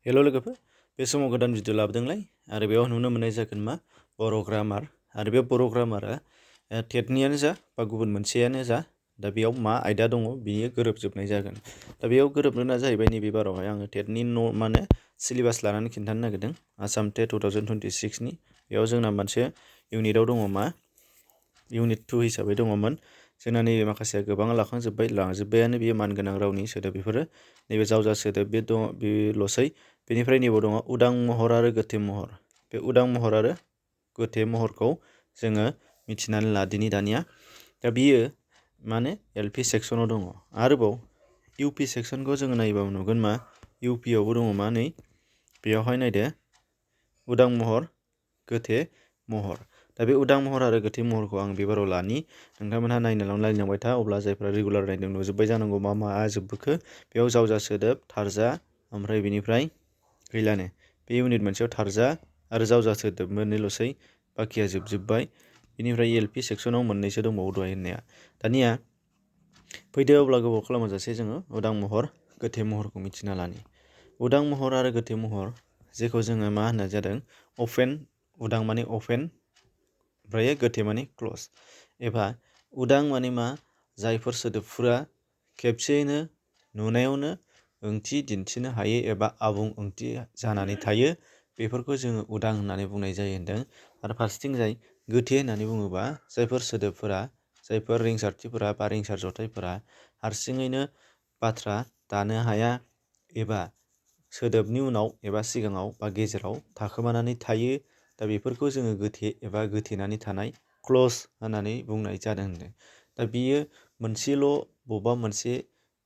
हेल' लोगोफोर, बे समाव गोदान भिडिअ लाबोदोंलाय आरो बेयाव नुनो मोननाय जागोन मा बर' ग्रामार आरो बे बर' ग्रामारा टेटनियानो जा बा गुबुन मोनसेयानो जा दा बेयाव मा आयदा दङ बियो गोरोबजोबनाय जागोन। दा बेयाव गोरोबनोना जाहैबाय नैबे बारावहाय आङो टेटनि माने सिलेबास लानानै खिन्थानो नागिरदों आसाम टेट 2026नि। बेयाव जोंना मोनसे इउनिटआव दङ मा इउनिट 2 हिसाबै दङमोन जोंना नैबे माखासेया गोबां लांजोब्बायानो बेयो मानगोनां रावनि सोदोब बेफोरो नैबे जावजा सोदोब बे दङ बेल'सै। बेनिफ्राय नैबेयाव दङ उदां महर आरो गोथे महर। बे उदां महर आरो गोथे महरखौ जोङो मिथिनानै लादिनि दानिया। दा बियो माने एलपि सेक्सनाव दङ। आरोबाव इउपि सेक्सनखौ जोङो नायोबा नुगोन मा इउपिआवबो दङ मा नै बेयावहाय नायदो उदां महर गोथे महर। दा बे उदां महर आरो गोथे महरखौ आं बेबाराव लानि नोंथांमोनहा नायलांबाय था। अब्ला जायफ्रा रेगुलार नायदों नुजोब्बाय जानांगौ मा मा जोबबोखो। बेयाव जावजा सोदोब थारजा ओमफ्राय बेनिफ्राय गैलानो बे इउनिट मोनसेयाव थारजा आरो जावजा सोदोब मोननैल'सै बाखिया जोबजोब्बाय। बेनिफ्राय एलपि सेक्सनाव मोननैसो दंबावो दहाय होननाया। दानिया फैदो अब्ला गोबाव खालामाजासे जोङो उदां महर गोथे महरखौ मिथिना लानि। उदां महर आरो गोथे महर जेखौ जोङो मा होननाय जादों अपेन, उदां माने अपेन ओमफ्राय गोथे माने क्लस। एबा उदां माने मा जायफोर सोदोबफोरा खेबसेयैनो नुनायावनो ओंथि दिन्थिनो हायो एबा आबुं ओंथि जानानै थायो बेफोरखौ जोङो उदां होननानै बुंनाय जायो होनदों। आरो फारसेथिंजाय गोथे होननानै बुङोबा जायफोर सोदोबफोरा जायफोर रिंसारथिफोरा बा रिंसार जथाइफोरा हारसिङैनो बाथ्रा दानो हाया एबा सोदोबनि उनाव एबा सिगाङाव बा गेजेराव थाखोमानानै थायो। दा बेफोरखौ जोङो गोथे एबा गोथेनानै थानाय क्लस होननानै बुंनाय जादों होनदों। दा बियो मोनसेल' बबेबा मोनसे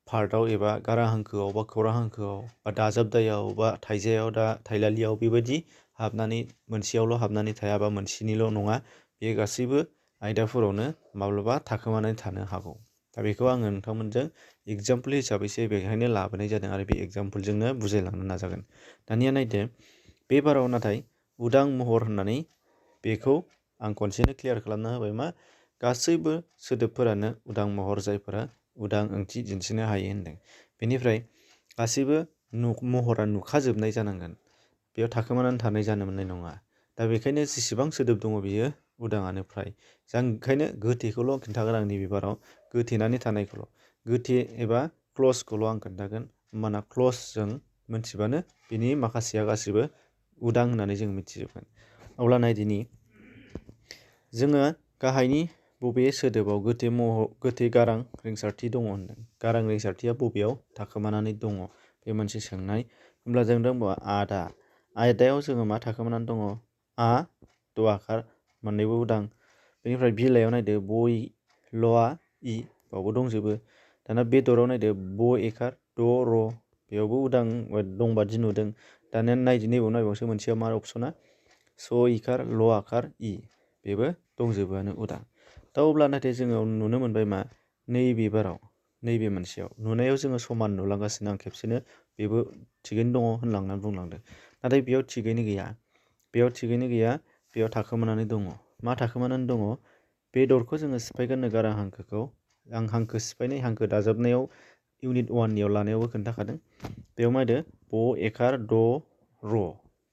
पार्टआव एबा गारां हांखोआव बा खौरां हांखोआव बा दाजाबदायाव बा थाइजायाव दा थाइलालियाव बेबायदि हाबनानै मोनसेयावल' हाबनानै थाया बा मोनसेनिल' नङा। बेयो गासैबो आयदाफोरावनो माब्लाबा थाखोमानानै थानो हागौ। दा बेखौ आङो नोंथांमोनजों एगजामपोल हिसाबैसो बेखायनो लाबोनाय जादों आरो बे एगजामपोलजोंनो बुजायलांनो नाजागोन। दानिया नायदो बे बाराव नाथाय उदां महर होननानै बेखौ आं खनसेनो क्लियार खालामना होबाय मा गासैबो सोदोबफोरानो उदां महर जायफोरा उदां ओंथि दिन्थिनो हायो होनदों। बेनिफ्राय गासैबो महरा नुखाजोबनाय जानांगोन, बेयाव थाखोमानानै थानाय जानो मोननाय नङा। दा बेखायनो जेसेबां सोदोब दङ बियो उदाङानो फ्राय। जों ओंखायनो गोथेखौल' खिन्थागोन आं नैबे बाराव गोथेनानै थानायखौल'। गोथे एबा क्लसखौल' आं खोन्थागोन। होमबाना क्लसजों मोनथिबानो बिनि माखासेया गासैबो उदां होननानै जों मिथिजोबगोन। अब्ला नायदिनि जोङो गाहायनि बबे सोदोबाव गोथे गारां रिंसारथि दङ होनदों। गारां रिंसारथिया बबेयाव थाखोमानानै दङ बे मोनसे सोंनाय। होमब्ला जों दंबावो आदा। आयदायाव जोङो मा थाखोमानानै दङ आ द आखार मोननैबो उदां। बेनिफ्राय बिलाइयाव नायदो बय लआ इ बावबो दंजोबो। दाना बेदराव नायदो ब एखार द र बेयावबो उदां दंबादि नुदों। दानिया नायदो नैबाव नायबावसो मोनसेया मा अपसना स इखार ल आखार इ बेबो दंजोबोआनो उदां। दा अब्ला नाथाय जोङो नुनो मोनबाय मा नैबे बाराव नैबे मोनसेयाव नुनायाव जोङो समान नुलांगासिनो आं खेबसेनो बेबो थिगैनो दङ होनलांनानै बुंलांदों। नाथाय बेयाव थिगैनो गैया, बेयाव थाखोमानानै दङ। मा थाखोमानानै दङ? बेदरखौ जोङो सिफायगोननो गारां हांखोखौ। आं हांखो सिफायनाय हांखो दाजाबनायाव इउनिट 1नियाव लानायावबो खोन्थाखादों। बेयाव नायदो ब एखार द र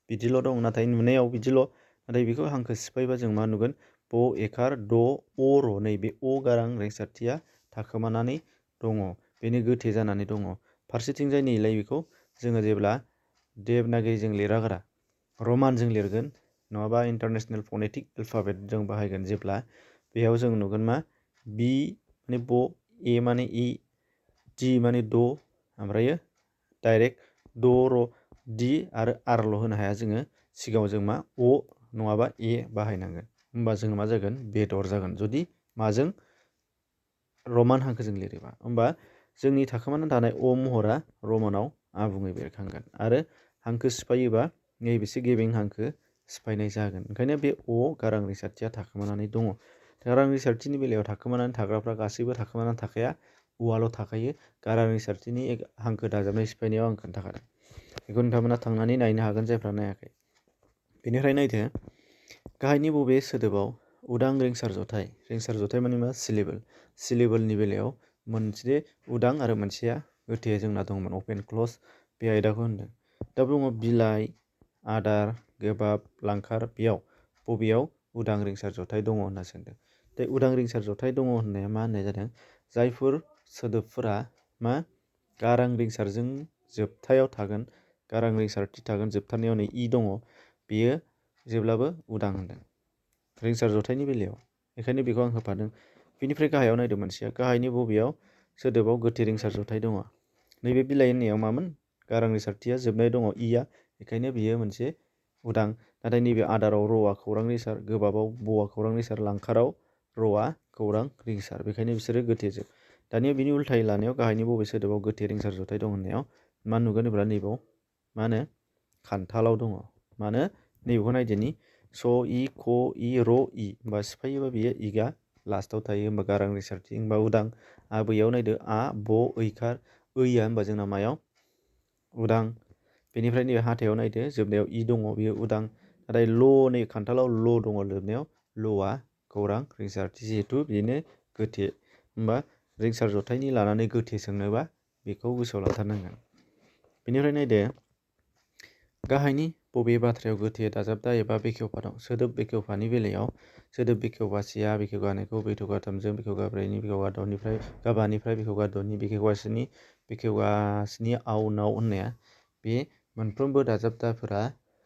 बिदिल' दं, नाथाय नुनायाव बिदिल'। नाथाय बेखौ हांखो सिफायबा जों मा नुगोन ब एखार द अ र नैबे अ गारां रिंसारथिया थाखोमानानै दङ, बेनो गोथे जानानै दङ। फारसेथिंजाय नैलाय बेखौ जोङो जेब्ला देबनागिरिजों लिरागारा रमानजों लिरगोन नङाबा इन्टारनेसनेल फनेटिक एलफाबेट जों बाहायगोन जेब्ला बेयाव जों नुगोन मा बि माने ब, ए माने इ, डि माने द, ओमफ्रायो डाइरेक्ट द र डि आरो आरल' होनो हाया जोङो। सिगाङाव जों मा अ नङाबा ए बाहायनांगोन। होमबा जोङो मा जागोन बेदर जागोन जुदि माजों रमान हांखोजों लिरोबा। होमबा जोंनि थाखोमानानै थानाय अ महरा रमानाव आबुङै बेरखांगोन आरो हांखो सिफायोबा नैबेसो गेबें हांखो सिफायनाय जागोन। ओंखायनो बे अ गारां रिंसारथिया थाखोमानानै दङ। गारां रिंसारथिनि बेलायाव थाखोमानानै थाग्राफ्रा गासैबो थाखोमानानै थाखाया, औवाल' थाखायो। गारां रिंसारथिनि हांखो दाजाबनाय सिफायनायाव आं खोन्थाखादों। बेखौ नोंथांमोना थांनानै नायनो हागोन जायफ्रा नायाखै। बेनिफ्राय नायदो गाहायनि बबे सोदोबाव उदां रिंसार जथाइ माने मा सिलेबोलनि बेलायाव मोनसे उदां आरो मोनसेया गोथे जोंना दंमोन अपेन क्लस बे आयदाखौ होनदों। दा दङ बिलाइ, आदार, गोबाब, लांखार बेयाव बबेयाव उदां रिंसार जथाय दङ होनना सोंदों। दा उदां रिंसार जथाय दङ होननाया मा होननाय जादों जायफोर सोदोबफोरा मा गारां रिंसारजों जोबथायाव थागोन, गारां रिंसारथि थागोन, जोबथारनायाव नै इ दङ, बेयो जेब्लाबो उदां होनदों रिंसार जथायनि बेलायाव। बेखायनो बेखौ आं होफादों। बिनिफ्राय गाहायाव नायदो मोनसेया गाहायनि बबेयाव सोदोबाव गोथे रिंसार जथाय दङ। नैबे बिलाइ होननायाव मामोन गारां रिंसारथिया जोबनाय दङ इया, बेखायनो बियो मोनसे उदां। नाथाय नैबे आदाराव रआ खौरां रिंसार, गोबाबाव बआ खौरां रिंसार, लांखाराव रआ खौरां रिंसार, बेखायनो बिसोरो गोथे जोब। दानिया बिनि उल्थायै लानायाव गाहायनि बबे सोदोबाव गोथे रिंसार जथाय दं होननायाव मा नुगोन होनब्ला नैबाव मा होनो खान्थालाव दङ। मानो नैबेखौ नायदोनि स इ क इ र इ होमबा सिफायोबा बियो इगा लास्टआव थायो, होमबा गारां रिंसारथि होमबा उदां। बैयाव नायदो आ ब ऐखार, ऐया होमबा जोंना मायाव उदां। बेनिफ्राय नैबे हाथायाव नायदो जोबनायाव इ दङ बेयो उदां। नाथाय ल नै खान्थालाव ल दङ जोबनायाव, लआ खौरां रिंसारथि जिहेथु बेनो गोथे। होमबा रिंसार जथायनि लानानै गोथे सोंनोबा बेखौ गोसोआव लाथारनांगोन। बेनिफ्राय नायदो गाहायनि बबे बाथ्रायाव गोथे दाजाबदा एबा बेखेवफा दं। सोदोब बेखेवफानि बेलायाव सोदोब बेखेवफा सेआ बेखेवगा नैखौ बेखेवगा थामजों, बेखेवगा ब्रैनि, बेखेवगा द'निफ्राय गाबानिफ्राय, बेखेवगा द'नि, बेखेवगा स्नि, बेखेवगा स्नि आव नाव होननाया बे मोनफ्रोमबो दाजाबदाफोरा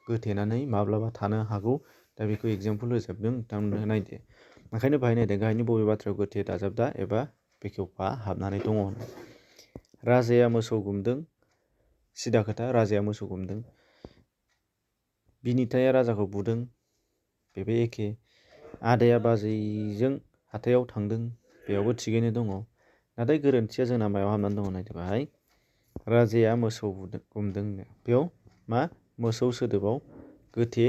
गोथेनानै माब्लाबा थानो हागौ। दा बेखौ एगजामपोल होजोबदों नोंथांमोननो नायदो। ओंखायनो बाहाय नायदो गाहायनि बबे बाथ्रायाव गोथे दाजाबदा एबा बेखेवफा हाबनानै दङ। राजाया मोसौ गुमदों, सिदा खोथा राजाया मोसौ गुमदों। बिनिताया राजाखौ बुदों, बेबो एखे। आदाया बाजैजों हाथायाव थांदों, बेयावबो थिगैनो दङ। नाथाय गोरोन्थिया जोंना मायाव हाबनानै दङ नायदो बाहाय राजाया मोसौ गुमदोंनो, बेयाव मा मोसौ सोदोबाव गोथे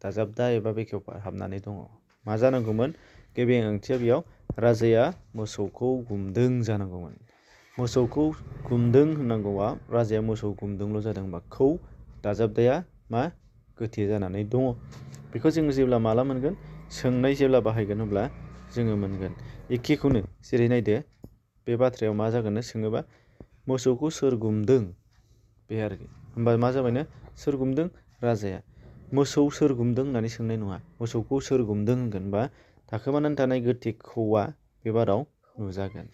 दाजाबदा एबा बेखेवफा हाबनानै दङ। मा जानांगौमोन गेबें ओंथिया बेयाव राजाया मोसौखौ गुमदों जानांगौमोन। मोसौखौ गुमदों होननांगौआ राजाया मोसौ गुमदोंल' जादों, होनबा खौ दाजाबदाया मा गोथे जानानै दङ। बेखौ जोङो जेब्ला माला मोनगोन सोंनाय जेब्ला बाहायगोन अब्ला जोङो मोनगोन। एखेखौनो जेरै नायदो बे बाथ्रायाव मा जागोननो सोङोबा मोसौखौ सोर गुमदों बे आरोखि। होमबा मा जाबायनो सोर गुमदों राजाया। मोसौ सोर गुमदों होननानै सोंनाय नङा, मोसौखौ सोर गुमदों होनगोन बा थाखोमानानै थानाय गोथे खौआ बे बाराव नुजागोन।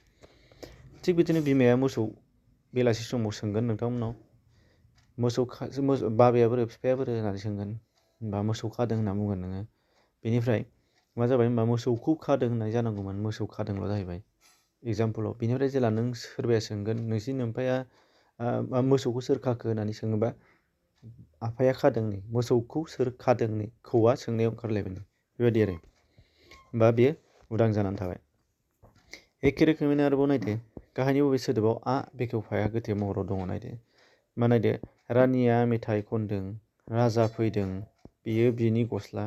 थिग बिदिनो बिमाया मोसौ बेलासि समाव सोंगोन नोंथांमोनाव बाबाया बोरो बिफाया बोरो होननानै सोंगोन, होनबा मोसौ खादों होनना बुंगोन नोङो। बेनिफ्राय मा जाबाय होनबा मोसौखौ खादों होननाय जानांगौमोन, मोसौ खादोंल' जाहैबाय एगजामपोलाव। बेनिफ्राय जेला नों सोरबाया सोंगोन नोंसिनि ओमफाया मोसौखौ सोर खाखो होननानै सोङोबा आफाया खादों नै, मोसौखौ सोर खादों नै, खौआ सोंनायाव ओंखारलायबाय नै बेबायदि आरो। होमबा बेयो उदां जानानै थाबाय। एखे रोखोमैनो आरोबाव नायदो गाहायनि बबे सोदोबाव आ बेखेवफाया गोथे महराव दङ नायदो। मा नायदो रानिया मेथाइ खनदों, राजा फैदों, बेयो बिनि गस्ला,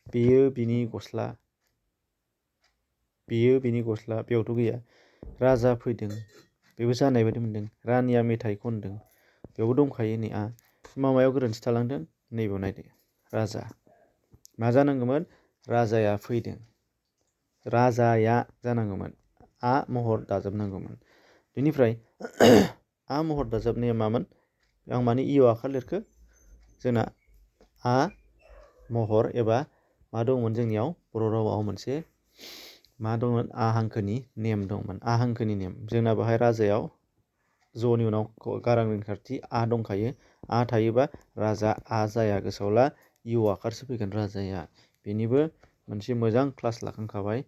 बेयो बिनि गस्ला, बेयो बिनि गस्ला, बेयावथ' गैया। राजा फैदों बेबो जानाय बायदि मोनदों। रानिया मेथाइ खनदों बेयावबो दंखायो नै आ। मामायाव गोरोन्थि थालांदों नैबेयाव नायदो राजा। मा जानांगौमोन राजाया फैदों, राजाया जानांगौमोन, आ महर दाजाबनांगौमोन। बेनिफ्राय आ महर दाजाबनाया मामोन आं माने इयाव आखार लिरखो जोंना आ महर एबा मा दंमोन जोंनियाव बर' रावाव मोनसे मा दंमोन आ हांखोनि नेम दंमोन। आ हांखोनि नेम जोंना बाहाय राजायाव ज'नि उनाव गारां रिंसारथि आ दंखायो। आ थायोबा राजा आ जाया, गोसोआव ला इउ आखारसो फैगोन राजाया। बेनिबो मोनसे मोजां क्लास लाखांखाबाय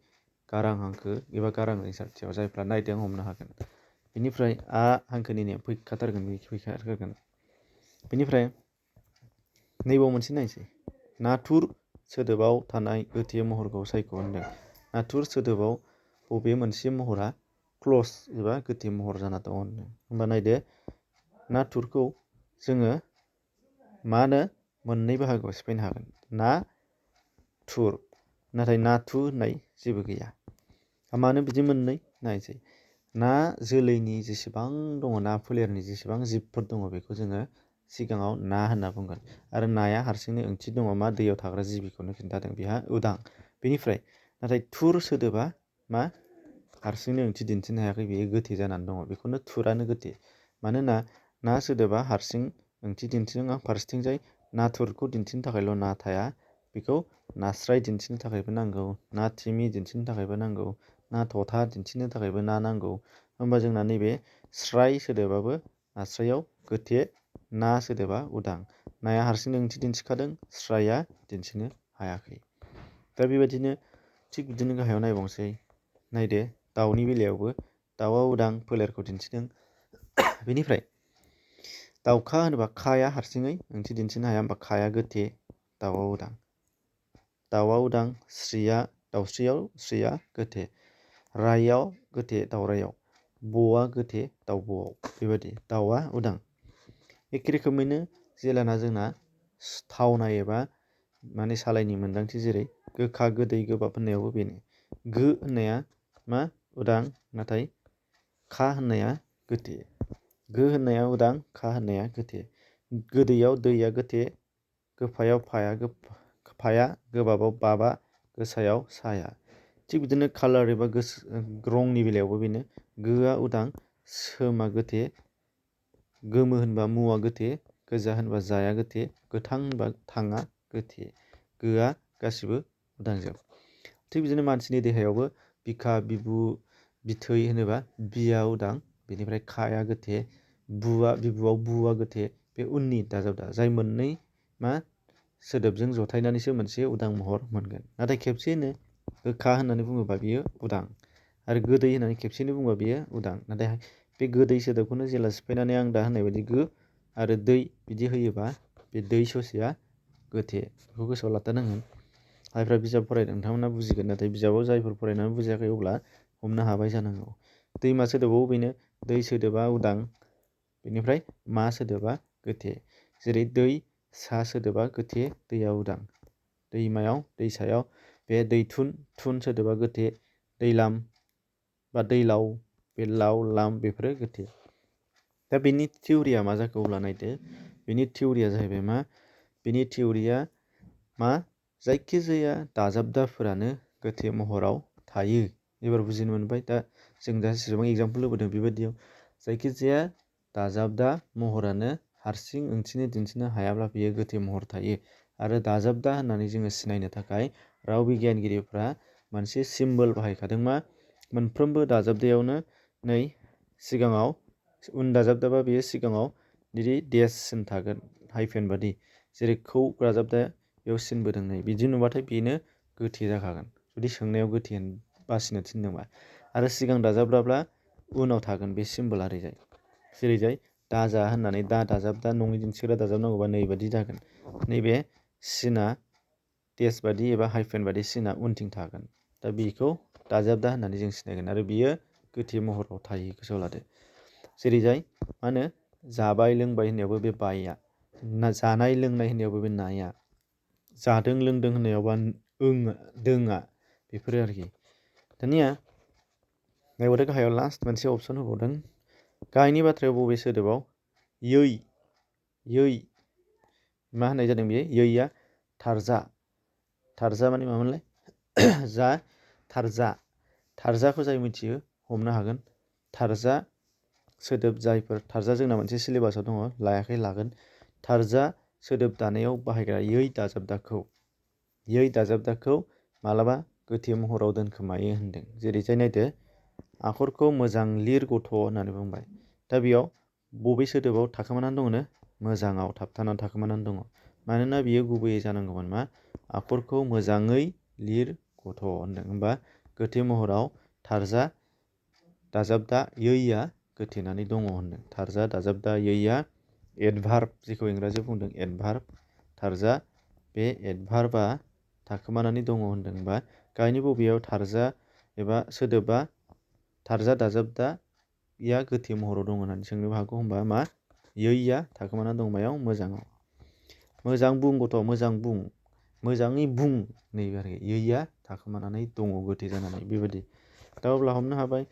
गारां हांखो एबा गारां रिंसारथियाव, जायफ्रा नायदों हमनो हागोन। बेनिफ्राय आ हांखोनि नेम फैखाथारगोन, फैखाथारगोन। बेनिफ्राय नैबाव मोनसे नायसै नाथुर सोदोबाव थानाय गोथे महरखौ सायख' होनदों। नाथुर सोदोबाव बबे मोनसे महरा क्ल'ज एबा गोथे महर जाना दङ होनदों। होमबा नायदो नाथुरखौ जोङो मा होनो मोननै बाहागोआव सिफायनो हागोन ना थुर, नाथाय नाथु होननाय जेबो गैया। मानो बिदि मोननै नायसै ना जोलैनि जेसेबां दङ, ना फोलेरनि जेसेबां जिबफोर दङ बेखौ जोङो सिगाङाव ना होनना बुंगोन। आरो नाया हारसिंनो ओंथि दङ मा दैयाव थाग्रा जिबिखौनो खिन्थादों, बेहा उदां। बेनिफ्राय नाथाय थुर सोदोबा मा हारसिंनो ओंथि दिन्थिनो हायाखै, बेयो गोथे जानानै दङ, बेखौनो थुरानो गोथे। मानोना ना सोदोबा हारसिं ओंथि दिन्थिदों आं फारसेथिंजाय नाथुरखौ दिन्थिनो थाखायल' ना थाया बेखौ नास्राय दिन्थिनो थाखायबो नांगौ ना थिमि दिन्थिनो थाखायबो नांगौ ना थथा दिन्थिनो थाखायबो ना नांगौ होमबा जोंना नैबे स्राय सोदोबाबो नास्रायाव गोथे ना सोदोबा उदां नाया हारसिंनो ओंथि दिन्थिखादों स्राया दिन्थिनो हायाखै दा बेबायदिनो थिग बिदिनो गाहायाव नायबावनोसै नायदो दाउनि बेलायावबो दाउआ उदां फोलेरखौ दिन्थिदों बेनिफ्राय दाउखा होनोबा खाया हारसिङै ओंथि दिन्थिनो हाया होमबा खाया गोथे दाउआ उदां दाउस्रियाव स्रिया गोथे रायाव गोथे दाउरायाव ब'आ गोथे दाउब'आव बेबायदि दाउआ उदां एखे रोखोमैनो जेलाना जोंना थावनाय एबा माने सालायनि मोन्दांथि जेरै गोखा गोदै गोबाब होननायावबो बेनो गो होननाया मा उदां नाथाय खा होननाया गोथे गो होननाया उदां खा होननाया गोथे गोदैयाव दैया गोथे गोफायाव फाया गोबाबाव बाबा गोसायाव साया थिग बिदिनो कालार एबा रंनि बेलायावबो बेनो गोआ उदां सोमा गोथे गोमो होनबा मुवा गोथे गोजा होनबा जाया गोथे गोथां होनबा थाङा गोथे गोआ गासिबो उदांजोब थिग बिदिनो मानसिनि देहायावबो बिखा बिबु बिथै होनोबा बिया उदां बेनिफ्राय खाया गोथे बिबुआव बुआ गोथे बे उननि दाजाबदा जाय मोननै मा सोदोबजों जथायनानैसो मोनसे उदां महर मोनगोन नाथाय खेबसेनो गोखा होननानै बुङोबा बियो उदां आरो गोदै होननानै खेबसेनो बुङोबा बियो उदां नाथाय बे गोदै सोदोबखौनो जेला सिफायनानै आं दा होननाय बायदि गो आरो दै बिदि होयोबा बे दै ससेया गोथे बेखौ गोसोआव लाथारनांगोन जायफ्रा बिजाब फरायदों नोंथांमोना बुजिगोन नाथाय बिजाबाव जायफोर फरायनानै बुजियाखै अब्ला हमनो हाबाय जानांगौ दैमा सोदोबाव बेनो दै सोदोबा उदां बेनिफ्राय मा सोदोबा गोथे जेरै दै सा सोदोबा गोथे दैया उदां दैमायाव दैसायाव बे दैथुन थुन सोदोबा गोथे दैलाम बा दैलाव बे लाव लाम बेफोरो गोथे दा बेनि थिउरिया मा जाखो अब्ला नायदो बेनि थिउरिया जाहैबाय मा बेनि थिउरिया मा जायखिजाया दाजाबदाफोरानो गोथे महराव थायो एबार बुजिनो मोनबाय दा जों दा जेसेबां एग्जाम्पोल होबोदों बेबायदियाव जायखिजाया दाजाबदा महरानो हारसिं ओंथिनि दिन्थिनो हायाब्ला बेयो गोथे महर थायो आरो दाजाबदा होननानै जोङो सिनायनो थाखाय राव बिगियानगिरिफ्रा मोनसे सिम्बल बाहायखादों मा मोनफ्रोमबो दाजाबदायावनो नै सिगाङाव उन दाजाबदाबा बेयो सिगाङाव बिदि देस सिन थागोन हाइफेन बादि जेरै खौ दाजाबदा बेयाव सिनबोदों नै बिदि नुबाथाय बेनो गोथे जाखागोन जुदि सोंनायाव गोथे बासिनो थिनदोंबा आरो सिगां दाजाबदाब्ला उनाव थागोन बे सिम्बोला ओरैजाय जेरैजाय दाजा होननानै दाजाबदा नङै दिन्थिग्रा दाजाबनांगौबा नै बादि जागोन नैबे सिना देस बादि एबा हाइफेन बादि सिना उनथिं थागोन दा बेखौ दाजाबदा होननानै जों सिनायगोन आरो बियो गोथे महराव थायो गोसोआव लादो जेरैजाय मा होनो जाबाय लोंबाय होननायावबो बे बाया जानाय लोंनाय होननायावबो बे नाया जादों लोंदों होननायावबा दोङा बेफोरो आरोखि दानिया नायबाथाय गाहायाव लास्ट मोनसे अपसन होबावदों गाहायनि बाथ्रायाव बबे सोदोबाव यै मा होननाय जादों बेयो यैया थारजा माने मामोनलाय जा थारजाखौ जाय मिथियो हमनो हागोन थारजा सोदोब जायफोर थारजा जोंना मोनसे सिलेबासाव दङ लायाखै लागोन थारजा सोदोब दानायाव बाहायग्रा यै दाजाबदाखौ मालाबा गोथे महराव दोनखोमायो होनदों जेरैजाय नायदो आखरखौ मोजां लिर गथ' होननानै बुंबाय दा बेयाव बबे सोदोबाव थाखोमानानै दङनो मोजाङाव थाबथानानै थाखोमानानै दङ मानोना बियो गुबैयै जानांगौमोन मा आखरखौ मोजाङै लिर गथ' होनदों होमबा गोथे महराव थारजा दाजाबदा यैया गोथेनानै दङ होनदों थारजा दाजाबदा यैया एडभार्ब जेखौ इंराजियाव बुंदों एडभार्ब थारजा बे एडभार्बआ थाखोमानानै दङ होनदों बा गाहायनि बबेयाव थारजा एबा सोदोबा थारजा दाजाबदाया गोथे महराव दङ होननानै सोंनोबो हागौ होनबा मा यैया थाखोमानानै दं मायाव मोजाङाव मोजां बुं गथ' मोजां बुं मोजाङै बुं नैबे आरोखि यैया थाखोमानानै दङ गोथे जानानै बेबायदि दा अब्ला हमनो हाबाय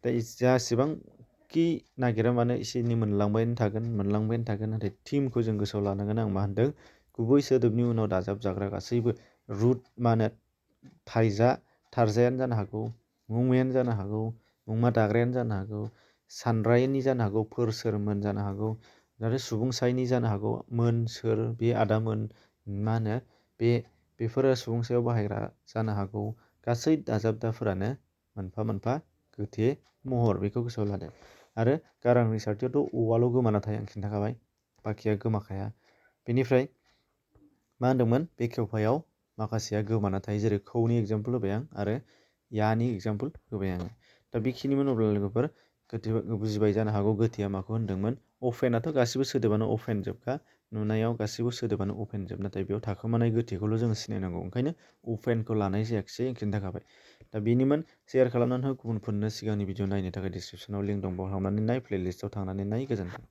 दा जासिबांखि नागिरा मानो एसे एनै मोनलांबायानो थागोन नाथाय थिमखौ जों गोसोआव लानांगोन आं मा होनदों गुबै सोदोबनि उनाव दाजाबजाग्रा गासैबो रुट मा होनो थारजायानो जानो हागौ मुंमायानो जानो हागौ मुंमा दाग्रायानो जानो हागौ सानरायनि जानो हागौ फोर सोरमोन जानो हागौ आरो सुबुंसायनि जानो हागौ मोन सोर बे आदामोन मा होनो बेफोरो सुबुंसायाव बाहायग्रा जानो हागौ गासै दाजाबदाफोरानो मोनफा मोनफा गोथे महर बेखौ गोसोआव लादो। आरो गारां रिंसारथियावथ' औवाल' गोमाना थायो आं खिन्थाखाबाय बाखिया गोमाखाया। बेनिफ्राय मा होनदोंमोन बेखेवफायाव माखासेया गोमाना थायो जेरै खौनि एग्जाम्पोल होबाय आं आरो यानि एग्जाम्पोल होबाय आङो। दा बेखिनिमोन अब्ला लोगोफोर गोथे बुजिबाय जानो हागौ गोथेया माखौ होनदोंमोन। अफेनाथ' गासिबो सोदोबानो अफेन जोबखा नुनायाव गासिबो सोदोबानो अफेन जोब नाथाय बेयाव थाखोमानाय गोथेखौल' जोङो सिनायनांगौ ओंखायनो अफेनखौ लानाय जायाखिसै आं खिन्थाखाबाय। दा बेनिमोन सेयार खालामनानै हो गुबुनफोरनो सिगांनि भिडिअ नायनो थाखाय डिसक्रिपसनाव लिंक दं बाव थांनानै नाय प्लेलिस्टआव थांनानै नाय गोजोन्थों।